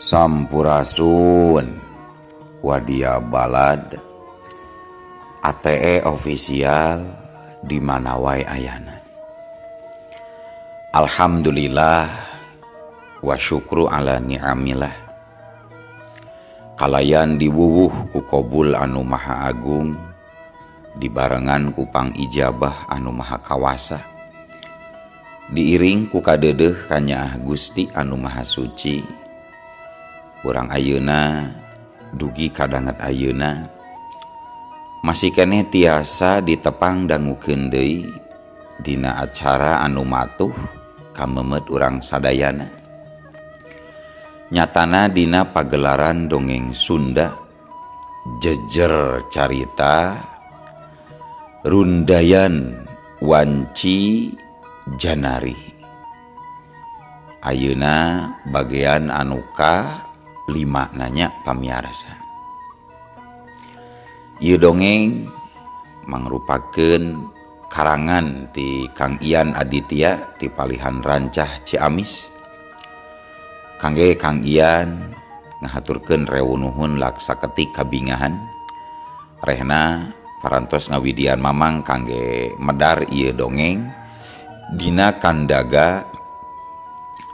Sampurasun Wadia Balad ATE official di mana wae ayana. Alhamdulillah wa syukru ala ni'amillah. Kalayan diwuwuh ku kobul anu maha agung, dibarengan ku pangijabah anu maha kawasa, diiring ku kadeudeuh kanyaah Gusti anu maha suci. Urang ayeuna dugi kadanget ayeuna masih keneh tiasa ditepang dangukeun deui dina acara anu matuh kamemet urang sadayana. Nyatana dina pagelaran dongeng Sunda jejer carita Rundayan Wanci Janari. Ayeuna bagian anu ka 5 nanya pamiarsa. Ieu dongeng mangrupakeun karangan ti Kang Ian Aditya ti Palihan Rancah Ciamis. Kangge Kang Ian ngahaturkeun rewu nuhun laksa ketik kabingahan. Rehna parantos ngawidian mamang kangge medar ieu dongeng dina kandaga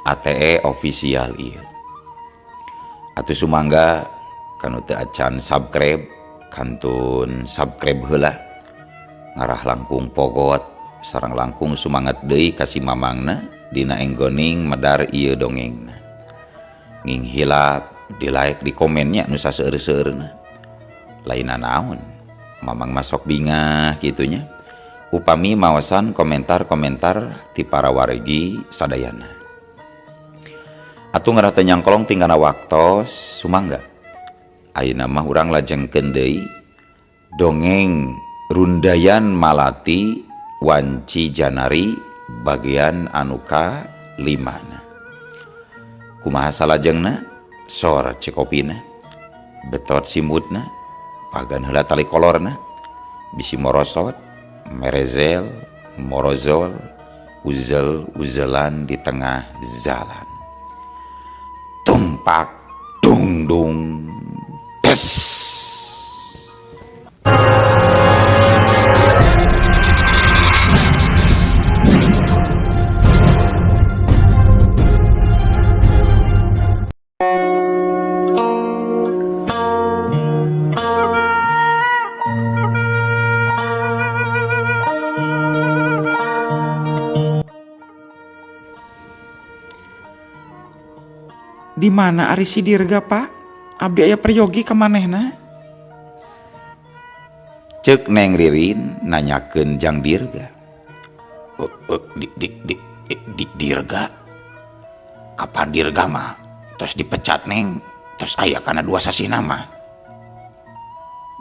ATE official ieu. Atuh sumangga kanu teu acan subscribe kantun subscribe heula, ngarah langkung pogot sareng langkung sumanget deui ka si mamangna dina enggoning medar ieu dongengna. Nging hilap di like di komennya nu saseueur-seueurna. Lainna naon mamang masok bingah kitunya upami maosan komentar-komentar ti para wargi sadayana. Atuh ngarah teu nyangkolong tinggana waktos sumangga. Ayeuna mah urang lajengkeun deui dongeng Rundayan Malati Wanci Janari bagian anu ka 5. Kumaha salajengna? Sor cekopina, betot simutna, pagan heula tali kolorna, bisi morosot, merezel, morozol, uzel uzelan di tengah jalan. Tumpak dung dung tes. Di mana ari si Dirga, Pak? Abdi aya peryogi ka manehna. Ceuk Neng Ririn nanyakeun jang Dirga. Dirga? Kapan Dirga mah? Tos dipecat Neng, tos aya kana 2 sasina mah.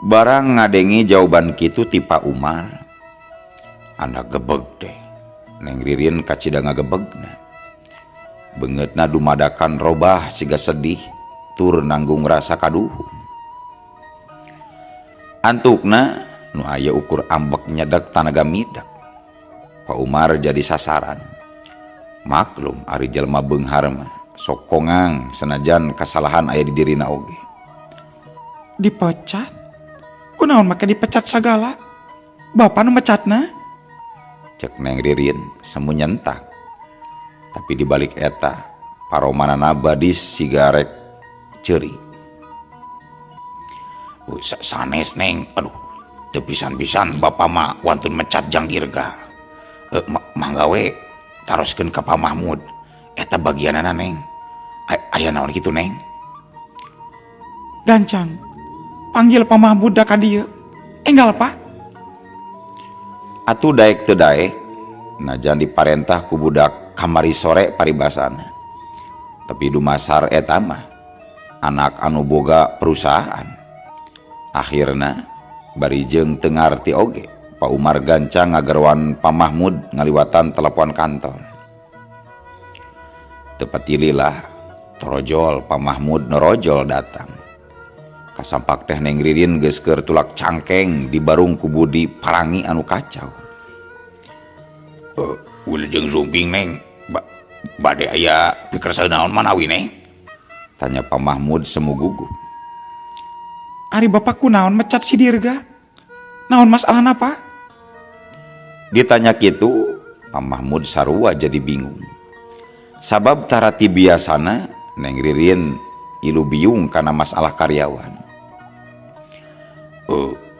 Barang ngadengi jawaban kitu ti Pak Umar, anak gebeg deh. Neng Ririn kacida ngagebegna. Beungeutna dumadakan robah siga sedih tur nanggung rasa kaduhung. Antukna nu aya ukur ambek nyedek tanaga midak. Pak Umar jadi sasaran. Maklum ari jelema beunghar mah sok kongang senajan kasalahan aya di dirina oge. Dipecat? Kunaon make dipecat sagala? Bapa nu mecatna? Cek Neng Ririn semu nyentak. Tapi dibalik eta paromanana badis sigarek ceuri. Sanes Neng, aduh, teu pisan-pisan bapa mah wantun mecat jang Dirga. Mangga we taroskeun ka Pak Mahmud. Eta bagianana Neng. Aya naon kitu Neng? Gancang, panggil Pak Mahmud da ka dieu. Enggal Pak. Atuh daek teu daek, najan diparentah ku budak kamari sore paribasana. Tapi dumasar eta mah anak anu boga perusahaan. Akhirna bari jeung teu ngarti oge, Pak Umar gancang ngageroan Pak Mahmud ngaliwatan telepon kantor. Teu patililah torojol Pak Mahmud norojol datang. Kasampak teh Neng Ririn geus keur tulak cangkeng di barung ku Budi parangi anu kacau. Wilujeng sumping Neng, bade aya pikersa naon manawi Neng? Tanya Pak Mahmud semu gugup. Ari Bapak kunaon mecat si Dirga? Naon masalahna, Pak? Ditanya kitu, Pak Mahmud sarua jadi bingung. Sabab tara ti biasana Neng Ririn ilu biung kana masalah karyawan.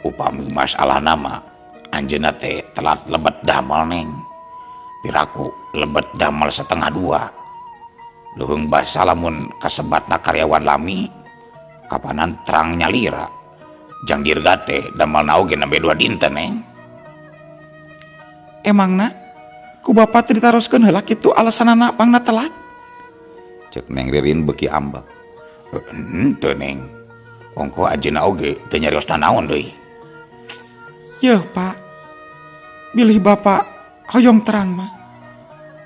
Upami masalah nama anjeunna teh telat lebet damel, Neng. Piraku lebet damel 1.30. Leuheung basa lamun kasebatna karyawan lami kapanan terang nyalira. Jang Dirga teh damelna oge nembe 2 dinten, Neng. Emangna ku Bapak teu ditaroskeun heula kitu alasanana pangna telat? Cek Neng Ririn beuki ambek. Henteu, Neng. Ongko anjeunna oge teu nyarios nanaon deui. Yeuh, Pak. Bilih Bapak hoyong terang mah.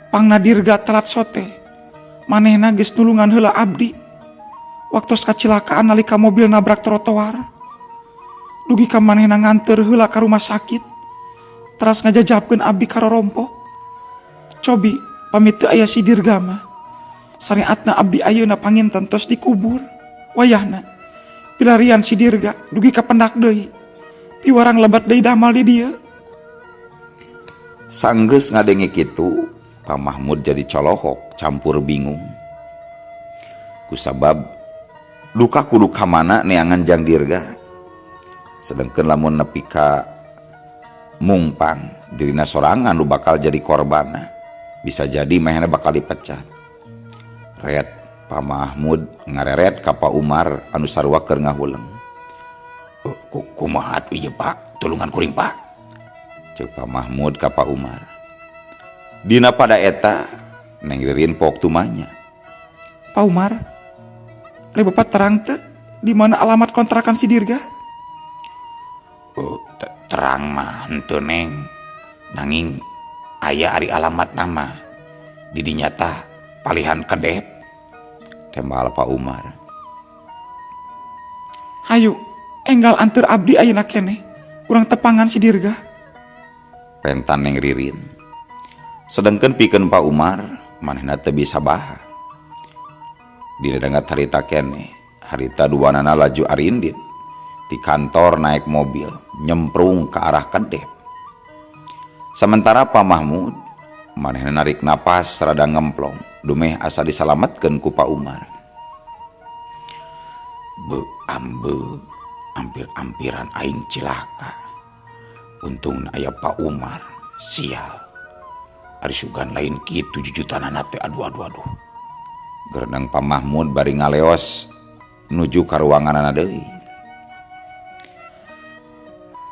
Pangna Dirga telat sote. Manehna geus nulungan heula abdi. Waktos kacilakaan nalika mobil nabrak trotoar. Dugi ka manehna nganteur heula ka rumah sakit. Teras ngajajabkeun abdi ka rorompok. Cobi pamit teu aya si Dirga mah. Syariatna abdi ayeuna panginten tos dikubur. Wayahna pilarian si Dirga dugi ka pendak deui. Piwarang lebat deui damal di dieu. Sanggeus ngadenge kitu, Pak Mahmud jadi colohok campur bingung. Kusabab duka kudu ka mana neangan Jang Dirga. Sedengkeun lamun nepi ka mungpang dirina sorangan nu bakal jadi korbanna. Bisa jadi manehna bakal dipecat. Ret Pak Mahmud ngareret ka Pak Umar anu sarua keur ngahuleng. Kumaha atuh ieu, Pak? Tulungan kuring, Pak. Ceuk Pak Mahmud ka Pak Umar. Dina pada eta Neng Ririn pok tumanya. Pak Umar, ari Bapak terang teu di mana alamat kontrakan si Dirga? Oh, terang mah henteu, Neng. Nanging aya ari alamat nama. Di dinya tah palihan kedep. Tembal Pak Umar. Hayu, enggal anteur abdi ayeuna keneh. Urang tepangan si Dirga. Pentan Neng Ririn. Sedengkeun pikeun Pak Umar, manehna teu bisa baha. Dina dangat harita keneh, harita duanana laju arindit. Ti kantor naik mobil, nyemprung ke arah kedep. Sementara Pak Mahmud, manehna narik napas rada ngemplong, dumeh asa disalametkeun ku Pak Umar. Be ambe, ampir-ampiran aing cilaka. Untung aya Pak Umar, sial. Ari sugan lain kitu jujutanana teh, aduh aduh aduh. Gereneng Pak Mahmud bari ngaleos nuju ka ruanganana deui.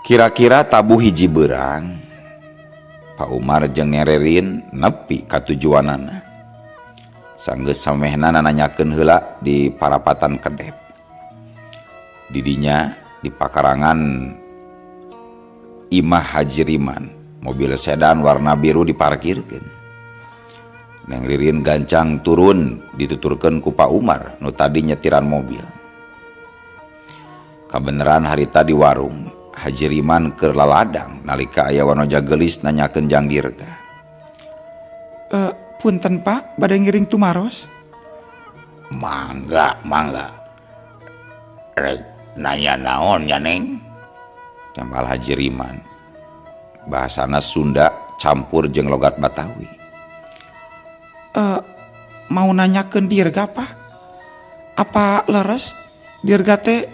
Kira-kira tabuh hiji beurang, Pak Umar jeung Neng Ririn nepi ka tujuanana. Sanggeus samehna nanyakeun heula di parapatan kedep. Didinya di pakarangan Imah Haji Riman, mobil sedan warna biru diparkirkeun. Neng Ririn gancang turun dituturkeun ku Pak Umar nu tadi nyetiran mobil. Kabeneran harita di warung Haji Riman keur laladang nalika aya wanoja geulis nanyakeun Jang Dirga. Punten Pak, bade ngiring tumaros. Mangga, mangga. Rek nanya naon ya, Neng? Tembal Haji Riman. Bahasana Sunda campur jeung logat Batawi. Mau nanyakeun Dirga, Pak? Apa leres Dirga teh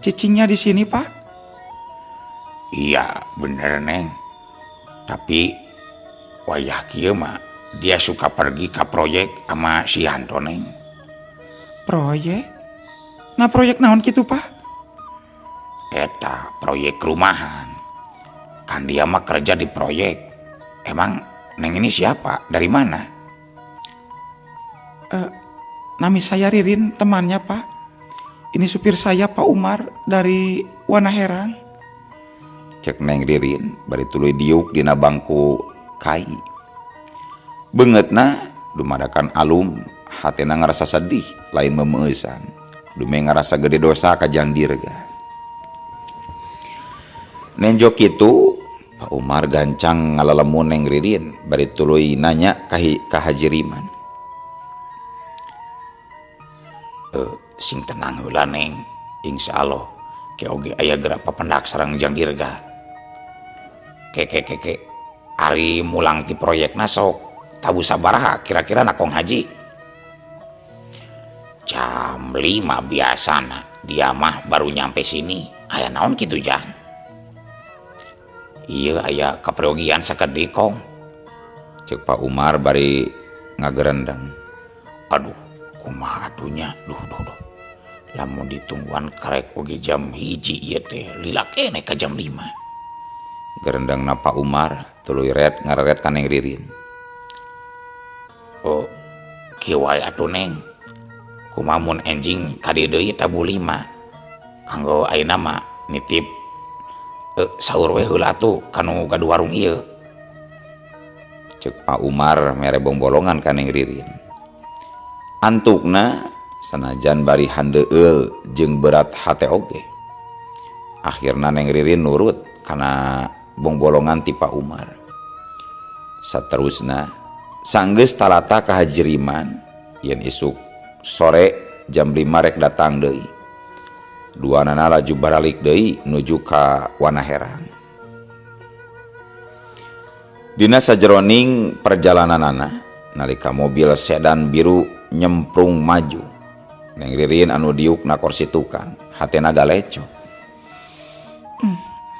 cicingnya di sini, Pak? Iya, bener, Neng. Tapi wayah kieu mah dia suka pergi ke proyek sama si Yanto, Neng. Proyek? Nah, proyek naon kitu, Pak? Eta proyek rumahan. Kan dia mah kerja di proyek. Emang Neng ini siapa? Dari mana? Nami saya Ririn, temannya, Pak. Ini supir saya, Pak Umar, dari Wanaherang. Cek Neng Ririn bari tuluy diuk dina bangku kai. Beungeutna dumadakan alum, hatena ngarasa sedih lain memeusan. Dume ngarasa gede dosa ka Jang Dirga. Nenjo kitu Pak Umar gancang ngalelemun Neng Ririn bari tuluy nanya ka Haji Riman. Sing tenang heula, Neng. Insyaallah ke oge aya geura papendak sareng Jang Dirga. Ke ke ke ke ari mulang ti proyekna sok tabuh sabaraha kira-kira na, Kong Haji? Jam 5 biasana dia mah baru nyampe sini. Aya naon kitu, Jang? Iya, aya kaperyogian sakedik, Kong. Cek Pak Umar bari ngagerendeng. Aduh, kumaha atuh nya? Duh duh duh, lamun ditungguan karek oge jam 1 ieu teh, lila keneh ka jam 5. Gerendeng na Pak Umar tuluy ret ngareret ka Neng Ririn. Oh, kieu wae atuh, Neng. Kumaha mun enjing ka dieu deui tabuh 5? Kanggo ayeuna mah nitip sahur we heula atuh kanu gaduh warung ieu. Cek Pak Umar mere bongbolongan ka Neng Ririn. Antukna sanajan bari handeueul jeung berat hate oge, akhirna Neng Ririn nurut kana bongbolongan ti Pak Umar. Saterusna sanggeus talata ka Haji Riman yen isuk sore jam 5 rek datang deui. Duanana laju baralik deui nuju ka Wanaherang. Dina sajeroning perjalananana, nalika mobil sedan biru nyemprung maju, Neng Ririn anu diuk na kursi tukang hatena galecok.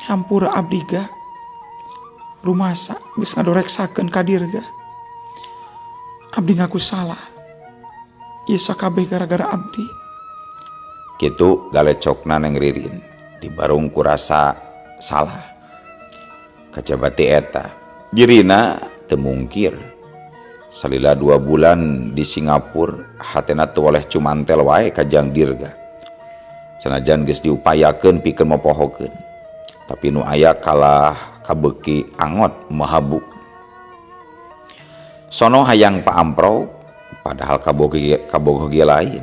Hampura abdi, Ga. Rumasa geus ngadoreksakeun ka Dirga. Abdi ngaku salah. Ieu sakabeh gara-gara abdi. Kitu galecokna Neng Ririn dibarung ku rasa salah. Kajaba ti eta dirina teu mungkir salila 2 bulan di Singapura hatena teu oleh cumantel wae ka Jang Dirga. Sanajan geus diupayakeun pikeun mopohokeun, tapi nu aya kalah kabeuki angot mahabu. Sono hayang paamprok, padahal kabogoh ge lain.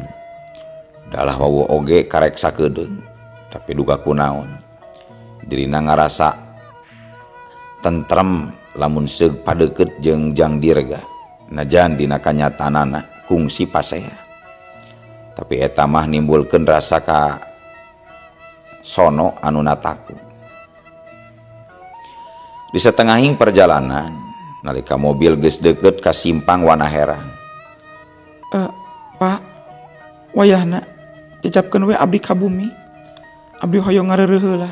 Dalah wawu oge karek sakedeung, tapi duka kunaon dirina ngarasa tentrem lamun seug padeukeut jeung Jang Dirga. Najan dina kanyataanana kungsi pasea, tapi eta mah nimbulkeun rasa ka sono anu nataku. Di setengahing perjalanan, nalika mobil geus deukeut ka simpang Wanaherang. Pak, wayahna jajabkeun we abdi ka bumi. Abdi hoyong ngareureuh heula.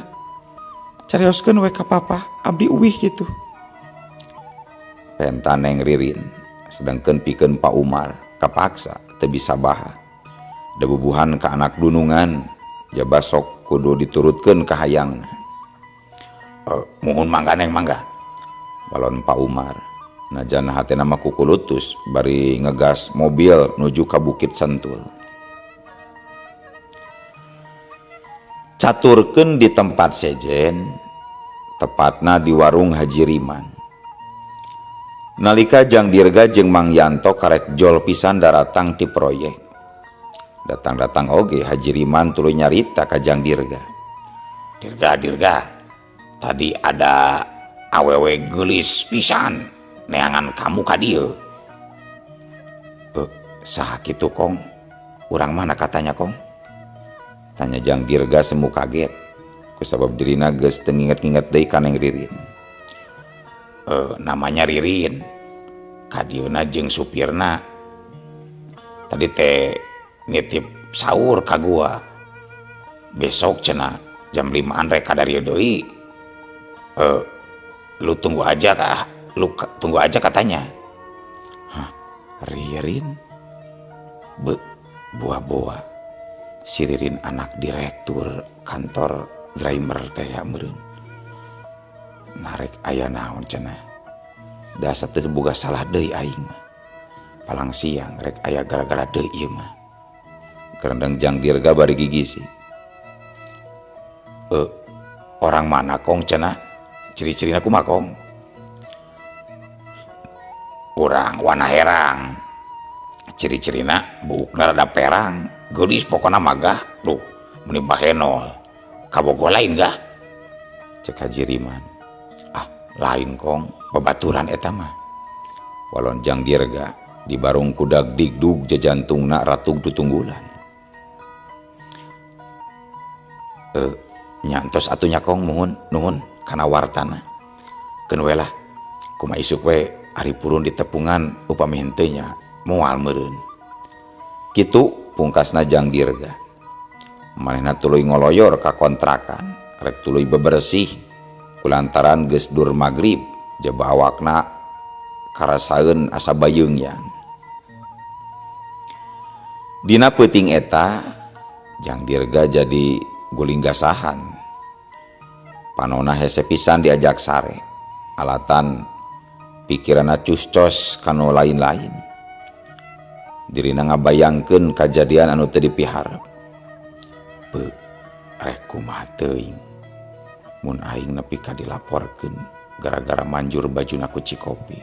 Carioskeun we ka papa, abdi uwih kitu. Penta Neng Ririn, sedangkeun pikeun Pak Umar kapaksa teu bisa baha. Da bubuhan ka anak dunungan, jaba sok kudu diturutkeun ka hayangna. Muhun mangga, Neng, mangga. Balon Pak Umar, najan hatena mah kukulutus bari ngegas mobil nuju ka Bukit Sentul. Caturkeun di tempat sejen, tepatna di warung Haji Riman. Nalika Jang Dirga jeung Mang Yanto karek jol pisan daratang ti proyek. Datang-datang oge Haji Riman tuluy nyarita ka Jang Dirga. Dirga, Dirga, tadi ada awewe geulis pisan neangan kamu ka dieu. Saha kitu, Kong? Urang mana katanya, Kong? Tanya Jang Dirga semu kaget. Kusabab dirina geus teu nginget-nginget deui ka Neng Ririn. Namanya Ririn. Kadieuna jeung supirna. Tadi teh nitip sahur ka gua. Besok cenah jam 5-an rek ka dieu deui. Lu tunggu aja kah? Lu tunggu aja katanya. Hah, Ririn? Be, buah-buah. Si Ririn anak direktur kantor driver teh ya meureun. Narek aya naon cenah? Dasar teu boga salah deui aing mah. Palang siang rek aya gara-gara deui ieu mah. Kerendeng Jang Dirga bari gigi sih. Orang mana, Kong, cenah? Ciri-cirina kumaha, Kong? Urang Wanaherang. Ciri-cirina buukna rada perang, geulis pokona magah, duh, meni bahenol. Kabogoh lain gah? Cek Haji Riman. Ah, lain, Kong, babaturan eta mah. Walon Jang Dirga di barung kudag digdug jajantungna ratug tutunggulan. Nyantos atuh nya Kong, muhun nuhun kana wartana. Keun we lah, kumaha isuk we ari purun ditepungan upami henteu nya moal meureun. Kitu pungkasna Jang Dirga. Manehna tuluy ngoloyor ka kontrakan, rek tuluy bebersih kulantaran geus dur magrib, jaba awakna karasaeun asa bayeungyang. Dina peuting eta Jang Dirga jadi gulinggasahan. Panona hese pisan diajak sare, alatan pikiranna cuscos kanu lain-lain. Dirina ngabayangkeun kajadian anu teu dipiharep. Beuh, rek kumaha teuing mun aing nepi ka dilaporkeun gara-gara manjur bajuna ku Cikopi.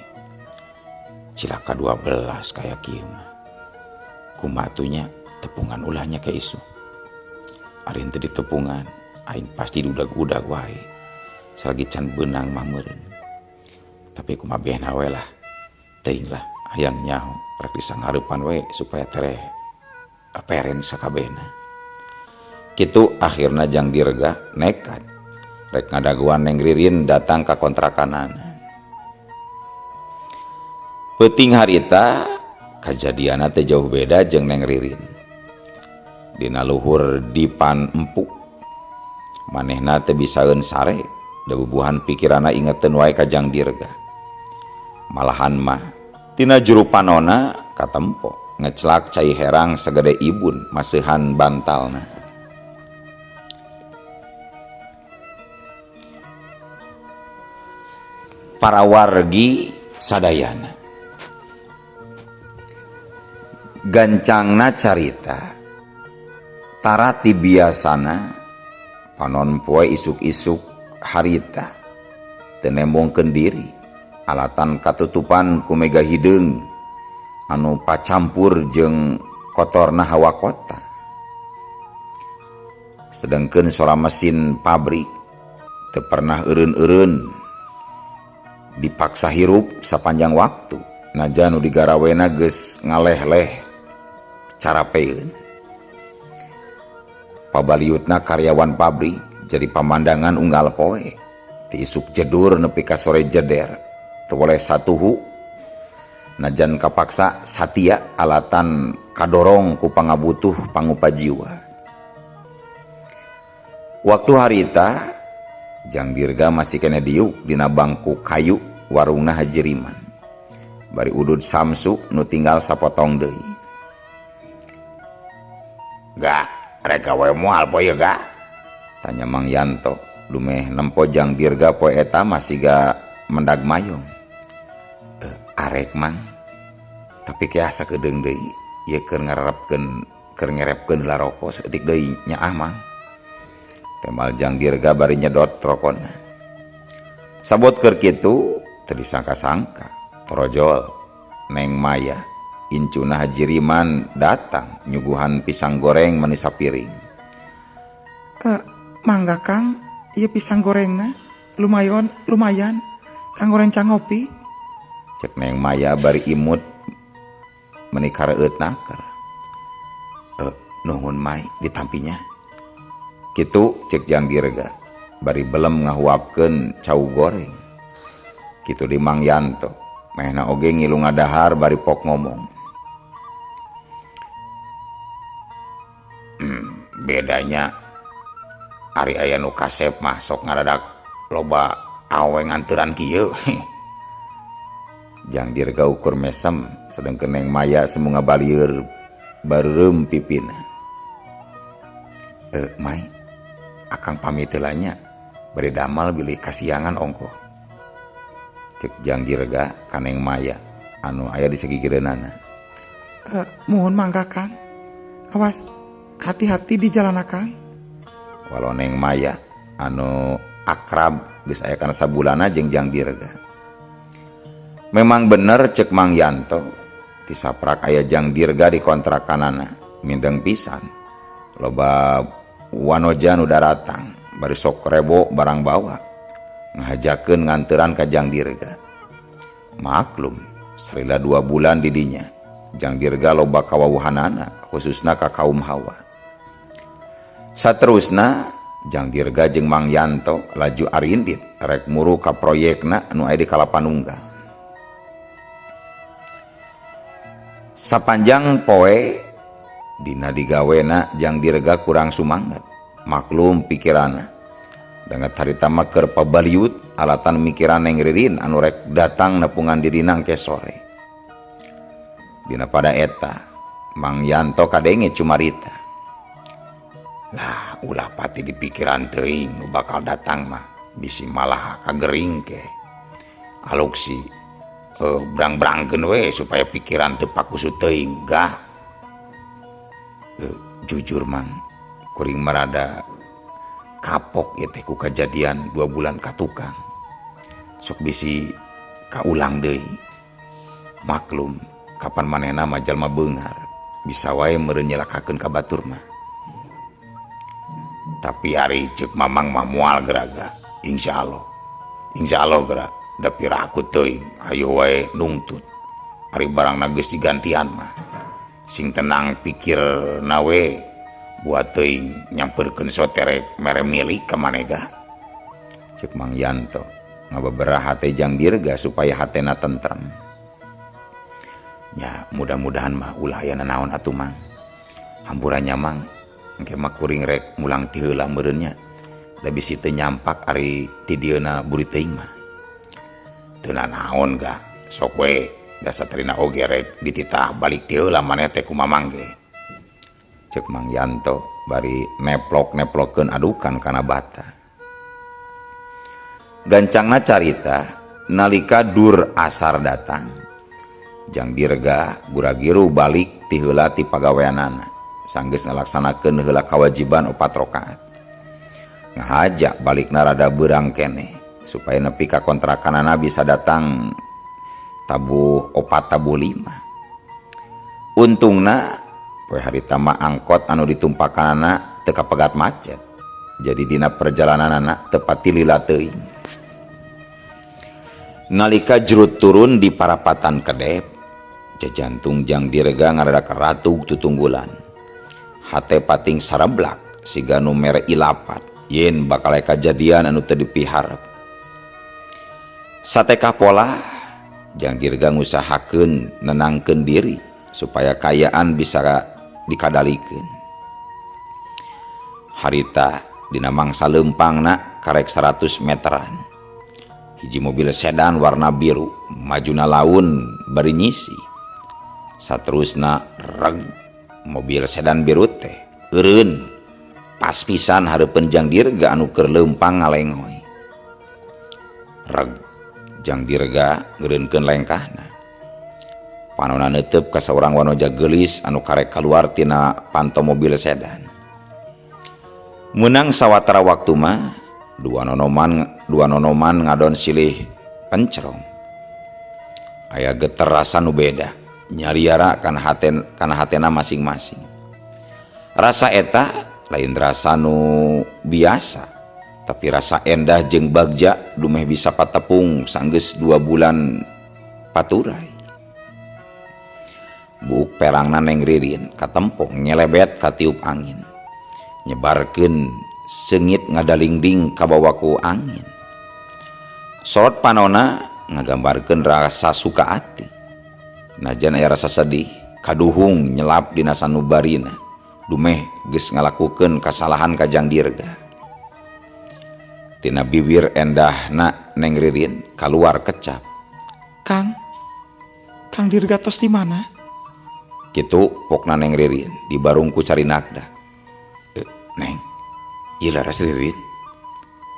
Cilaka 12 kaya kieu mah. Kumaha atuh nya tepungan ulahnya ke isu. Ari henteu ditepungan, aing pasti diudag-udag wae. Salagi can beunang mah meureun. Tapi kumaha behna we lah. Teuing lah hayang nyaho rek disanghareupan we supaya tereh peren sakabehna. Kitu akhirna Jang Dirga nekat rek ngadaguan Neng Ririn datang ka kontrakanana. Peuting harita kajadianna teh jauh beda jeung Neng Ririn. Dina luhur dipan empuk manehna teh bisaeun sare, da bubuhan pikiranna ingeteun wae ka Jang Dirga. Malahan mah tina juru panona katempo ngeclak cai herang sagede ibun maseuhan bantalna. Para wargi sadayana gancangna carita tarati biasana panon poe isuk-isuk harita teu nembongkeun diri alatan katutupan ku mega hideung anu pacampur jeung kotorna hawa kota. Sedengkeun sora mesin pabrik teu pernah eureun-eureun dipaksa hirup sapanjang waktu najan nu digarawena geus ngaleh-leh carapeun. Pabaliutna karyawan pabrik jadi pamandangan unggal poe ti isuk jedur nepi ka sore jeder teu boleh satuhu najan kapaksa satia alatan kadorong ku pangabutuh pangupa jiwa. Waktu harita Jang Dirga masih kene diuk dina bangku kayu warungna Haji Riman. Bari udud Samsu nu tinggal sapotong deui. Ga, rek gawe moal poe ieu ga? Tanya Mang Yanto dumeh nempo Jang Dirga poe eta masih ga mendag mayong. Arek Mang, tapi ke asa kedeung deui ieu keur ngarepkeun keur ngerepkeun heula roko saeutik deui nyaah Mang. Temal Jang Dirga bari nyedot rokona. Sabot keur kitu teu disangka-sangka torojol Neng Maya incuna Haji Riman datang nyuguhan pisang goreng meni sapiring. Mangga Kang, ieu pisang gorengna lumayan, lumayan kanggo rencang ngopi. Cek Neng Maya bari imut meni kareueut naker. Nuhun Mai ditampinya. Kitu cek Jang Dirga bari belem ngahuapkeun cau goreng. Kitu di Mang Yanto mehna oge ngilu ngadahar bari pok ngomong. Bedanya ari aya nu kasep mah sok ngaradak loba awe nganteran kieu. Jang Dirga ukur mesem sedengkeun Neng Maya semu ngabalieur bareureum pipina. Mai, akang pamit heula nya, bade damal bilih kasiangan ongkoh. Cek Jang Dirga ka Neng Maya anu aya di sagigireunana. Muhun mangga Kang. Awas hati-hati di jalan Kang. Walau Neng Maya anu akrab geus aya kana sabulana jeung Jang Dirga. Memang bener cek Mang Yanto, ti saprak aya Jang Dirga di kontrakanana mindeng pisan. Loba wanoja nu daratang bari sok rebo barang bawa ngahajakeun nganteran ka Jang Dirga. Maklum, salila 2 bulan didinya Jang Dirga loba kawawuhanana khususna ka kaum hawa. Saterusna Jang Dirga jeung Mang Yanto laju arindit rek muru ka proyekna nu aya di Kalapanunggal. Sapanjang poe dina digawena Jang Dirga kurang sumanget, maklum pikiranna. Danget harita mah keur pabaliut alatan mikiran Neng Ririn anu rek datang nepungan dirina engke sore. Dina pada eta Mang Yanto kadenge cumarita. Lah ulah pati di pikiran teuing nu bakal datang mah bisi malah kagering ke. Aluk si brang-brangkeun we supaya pikiran teu pakusu teuing gah. Jujur Mang, kuring marada kapok ieu teh ku kajadian 2 bulan ka tukang. Sok bisi kaulang deui. Maklum kapan manehna mah jalma beunghar, bisa wae meureun nyelakakeun ka batur mah. Tapi ari ceuk Mamang mah moal geraga, insyaallah. Insyaallah geura, da piraku teuing, hayo wae nungtut. Ari barangna geus digantian mah. Sing tenang pikirna we, buat teuing nyamperkeun soterek mere milik ka manega. Ceuk Mang Yanto ngabeberah hate Jang Dirga supaya hatena tentrem. Ya mudah-mudahan mah ulah aya nanaon atuh Mang. Hampurannya Mang, engke mah kuring rek mulang ti heula meureun nya. Da bisi teu nyampak ari ti dieuna buri teuing mah. Teu nanaon ga, sok we da satrina oge rek dititah balik ti heula maneh teh ku Mamang ge. Ceuk Mang Yanto bari neplok-neplokeun adukan kana bata. Gancangna carita nalika dur asar datang. Jang Dirga gura-giru balik ti heula ti pagaweanana. Sanggeus ngalaksanakeun heula kawajiban 4 rakaat. Ngahaja balikna rada beurang keneh supaya nepi ka kontrakanana bisa datang tabuh 4 tabuh 5. Untungna poe harita mah angkot anu ditumpakanana teu kapegat macet. Jadi dina perjalananana teu pati lila teuing. Nalika jrut turun di parapatan kedep, jajantung Jang Dirga ngaradak ratug tutunggulan. Hate pating sareblak siga nu mere ilapat yen bakal aya kajadian anu teu dipiharep. Satekah pola Jang Dirga ngusahakeun nenangkeun diri supaya kaayaan bisa dikadalikeun. Harita dina mangsa leumpangna karek 100 meteran. Hiji mobil sedan warna biru majuna laun bari nyisi. Saterusna reg mobil sedan biru teh eureun pas pisan hareupeun Jang Dirga anu keur leumpang ngalengoy. Reg Jang Dirga ngeureunkeun lengkahna. Panona neuteub ka saurang wanoja geulis anu karek kaluar tina panto mobil sedan. Meunang sawatara waktu mah dua nonoman ngadon silih pencrong. Aya geter rasa nu beda, nyariara kana hatena masing-masing. Rasa eta lain rasa nu biasa, tapi rasa endah jeung bagja dumeh bisa patepung sanggeus 2 bulan paturai. Buuk perangna Neng Ririn katempong nyelebet katiup angin. Nyebarkeun seungit ngadalingding kabawa ku angin. Sorot panona ngagambarkeun rasa suka ati. Najan aya rasa sedih, kaduhung nyelap dina sanubarina. Dumeh geus ngalakukeun kasalahan ka Jang Dirga. Tina bibir endahna Neng Ririn kaluar kecap. Kang, Kang Dirga tos di mana? Kitu pokna Neng Ririn di barungku cari nakdak. Neng, ieu laras Ririn.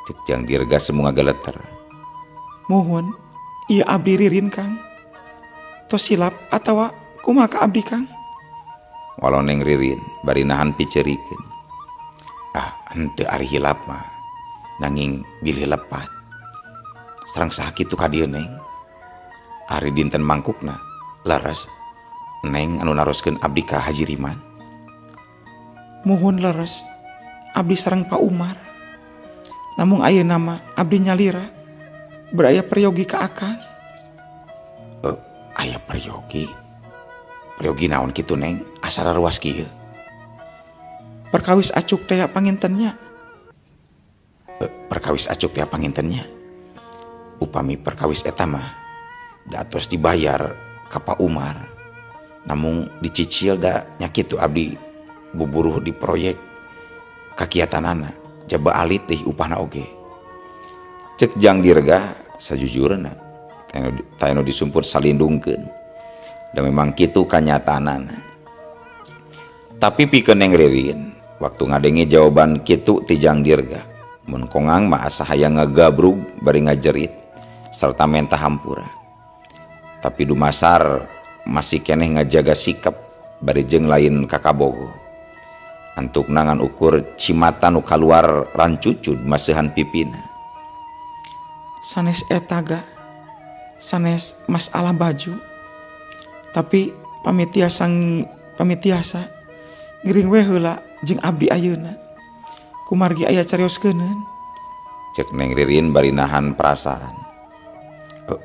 Cek Jang Dirga semua geleter. Mohon, ieu abdi Ririn Kang. Tos silap atawa kumaha ka abdi Kang? Walau Neng Ririn bari nahan picerikeun. Ah, henteu ari hilap mah. Nanging bilih lepat. Sareng saha kitu ka dieu Neng? Ari dinten mangkukna laras Neng anu naroskeun abdi ka Haji Riman. Mohon leres, abdi sareng Pak Umar. Namung ayeuna mah abdi nyalira beraya peryogi ka akang. Aya peryogi. Peryogi naon kitu Neng? Asal ruas kieu. Perkawis acuk teh pangintennya. Perkawis acuk teh panginten nya. Upami perkawis eta mah da atos dibayar ka Pak Umar. Namung dicicil da nya kitu abdi buburuh di proyek kakiatanana jaba alit deh upahna oge. Cek Jang Dirga sajujurna tayano disumput salindungkeun. Da memang kitu kanyataanana. Tapi pikeun Neng Ririn waktu ngadenge jawaban kitu ti Jang Dirga, mun kongang mah asa hayang ngagabrug bari ngajerit serta menta hampura. Tapi dumasar masih keneh ngajaga sikap bari jeung lain kakabogo. Antukna ngan ukur cimata nu kaluar rancucud maseuhan pipina. Sanes eta ga, sanes masalah baju. Tapi pamitiasa ngiring we heula jeung abdi ayeuna. Kumargi aya carios keuneun. Cek Neng Ririn bari nahan perasaan.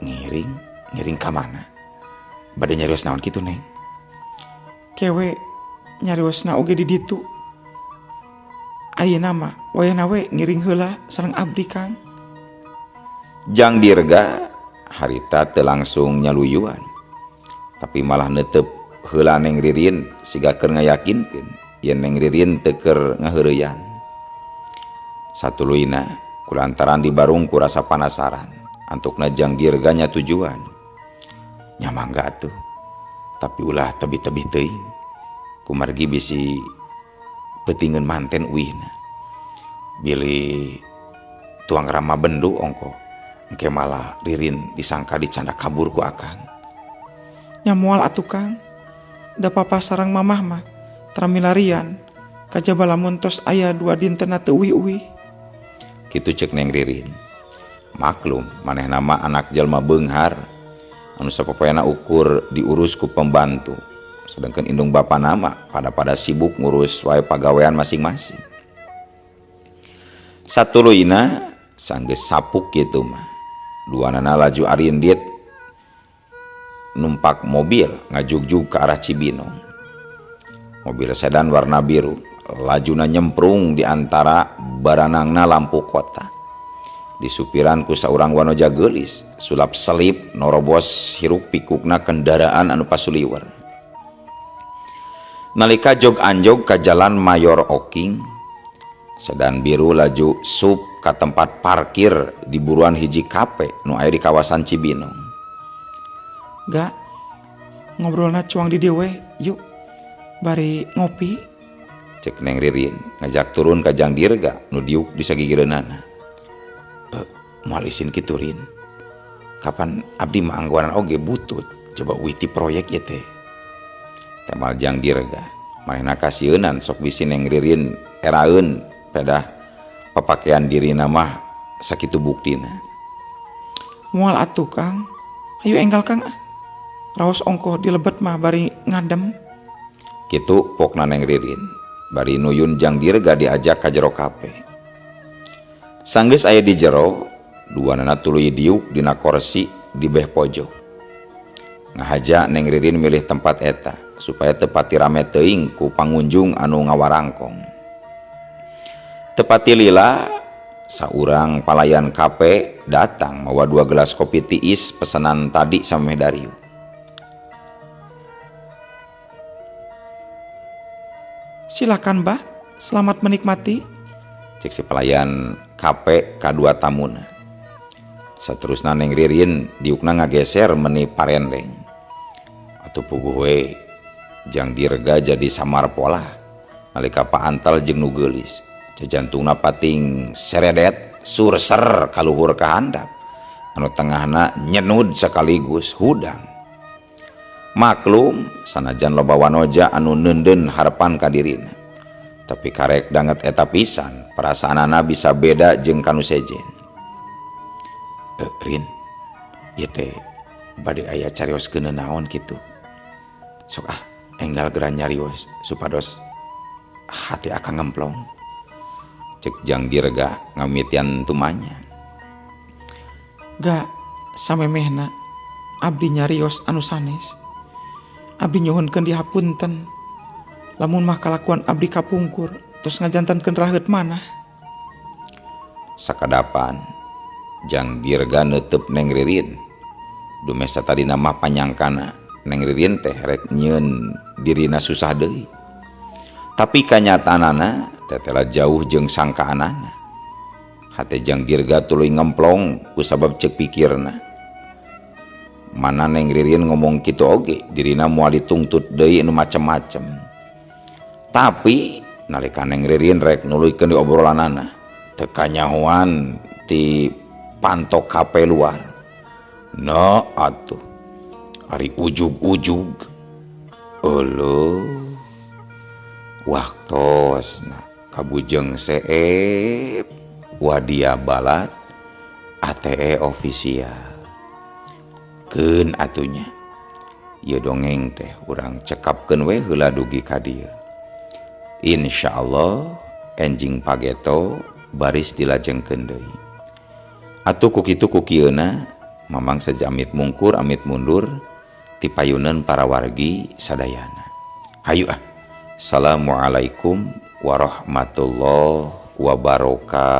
Ngiring ka mana? Bade nyarios naon kitu Neng? Kewe nyariosna oge di ditu. Ayeuna mah wayahna we ngiring heula sareng abdi Kang. Jang Dirga harita teu langsung nyaluyuan. Tapi malah netep heula Neng Ririn siga keur ngayakinkeun yen Neng Ririn teu keur ngaheureyan. Satuluyna kulantaran dibarung ku rasa panasaran, antukna Jang Dirga nya tujuan. Nya mangga atuh. Tapi ulah tebih-tebih teuing. Kumargi bisi peutingeun manten uihna. Bilih tuang rama bendu ongko. Engke malah Ririn disangka dicanda kabur ku akang. Nya moal atuh Kang. Da papa sareng mamah mah tramilarian kajaba lamun tos aya 2 dinten teu uih-uih. Kitu cek Neng Ririn. Maklum manehna mah anak jalma beunghar anu sapopoena ukur diurus ku pembantu. Sedangkan indung bapa nama pada sibuk ngurus wae pagawean masing-masing. Satuluyna sanggeus sapuk kitu mah. Duanana laju arindit numpak mobil ngajugjug ke arah Cibinong. Mobil sedan warna biru lajuna nyemprung di antara baranangna lampu kota. Disupiran ku saurang wanoja geulis, sulap selip norobos hiruk pikukna kendaraan anu pasuliwer. Nalika jog anjog ka jalan Mayor Oking, sedan biru laju sup ka tempat parkir di buruan hiji kape nu aya di kawasan Cibinong. Ga, ngobrolna cuang di dieu we, yuk bari ngopi. Cek Neng Ririn ngajak turun ka Jang Dirga nu diuk di sagigireunana. Moal isin kitu Rin. Kapan abdi mah anggoran oge butut coba uih ti proyek ieu teh. Temal Jang Dirga manehna kasieunan sok bisi Neng Ririn eraeun pedah papakaian dirina mah sakitu buktina. Moal atuh Kang, hayu enggal Kang ah. Raos ongkoh di lebet mah bari ngadem. Kitu pokna Neng Ririn bari nuyun Jang Dirga diajak ka jero kape. Sanggeus aya di jero, duanana tuluy diuk dina korsi di beh pojok. Ngahaja Neng Ririn milih tempat eta supaya teu pati rame teuing ku pangunjung anu ngawarangkong. Tepati lila saurang palayan kape datang mawa 2 gelas kopi tiis pesanan tadi sameh dariu. Silakan Mbah, selamat menikmati. Cek si pelayan kape kadua tamuna. Saterusna Neng Ririn diukna ngageser meni parendeng. Atuh puguh we Jang Dirga jadi samar pola nalika paantal jeung nu geulis. Jantungna pating seredet surser kaluhur ka handap. Anu tengahna nyenud sekaligus hudang. Maklum sanajan loba wanoja anu neundeun harepan ka dirina. Tapi karek danget eta pisan, perasaanana bisa beda jeung kanu sejen. Rin, ieu teh bade aya carios keuneu naon kitu. Sok ah, enggal geura nyarios supados hati akang ngemplong. Cek Jang Dirga ngamitian tumanya. Ga, samemehna abdi nyarios anu sanes. Abdi nyuhunkeun dihapunten. Lamun mah kalakuan abdi kapungkur tos ngajantankeun raheut manah. Sakadapan Jang Dirga neuteub Neng Ririn. Dumeh satadina mah panyangkana Neng Ririn teh rek nyieun dirina susah deui. Tapi kanyataanana tetela jauh jeung sangkaanana. Hate Jang Dirga tuluy ngemplong kusabab ceuk pikirna. Mana Neng Ririn ngomong kitu oge dirina moal ditungtut deui nu macem-macem. Tapi nalika Neng Ririn rek nuluykeun di obrolanana teu kanyahoan ti panto kape luar. Nah atuh ari ujug-ujug euleuh waktosna kabujeng seep wadia balat ATE official. Keun atuh nya ieu dongeng teh urang cekapkeun we heula dugi ka dieu. Insyaallah enjing pageto baris dilajengkeun deui. Atuh ku kitu ku kieuna Mamang saja amit mungkur amit mundur ti payuneun para wargi sadayana. Hayu ah. Assalamualaikum warahmatullahi wabarakatuh.